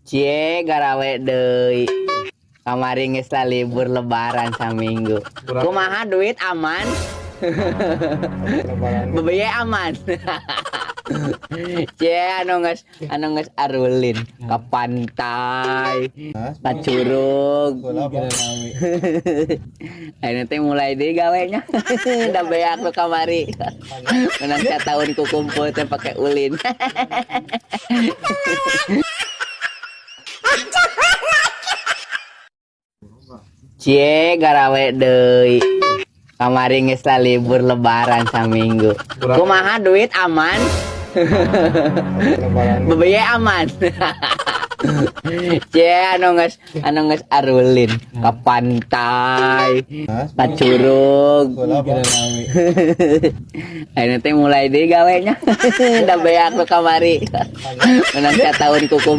Cie, garawe deui. Kamari geus lah libur Lebaran saminggu. Kumaha, duit aman? Bebeye aman. Cie, anu geus arulin ke pantai, ka curug. Ayeuna teh mulai deui gawenya. Da beak nu kamari. Menang tahun ku kumpul teh pake ulin. Cie, garawe deui. Kamari geus lah libur Lebaran saminggu. Kumaha, duit aman? Bebeye aman. Cie, anu geus arulin ke pantai, ka curug. Ayeuna teh mulai deui gawenya. Da beak nu kamari. Menang tahun ku kumpul.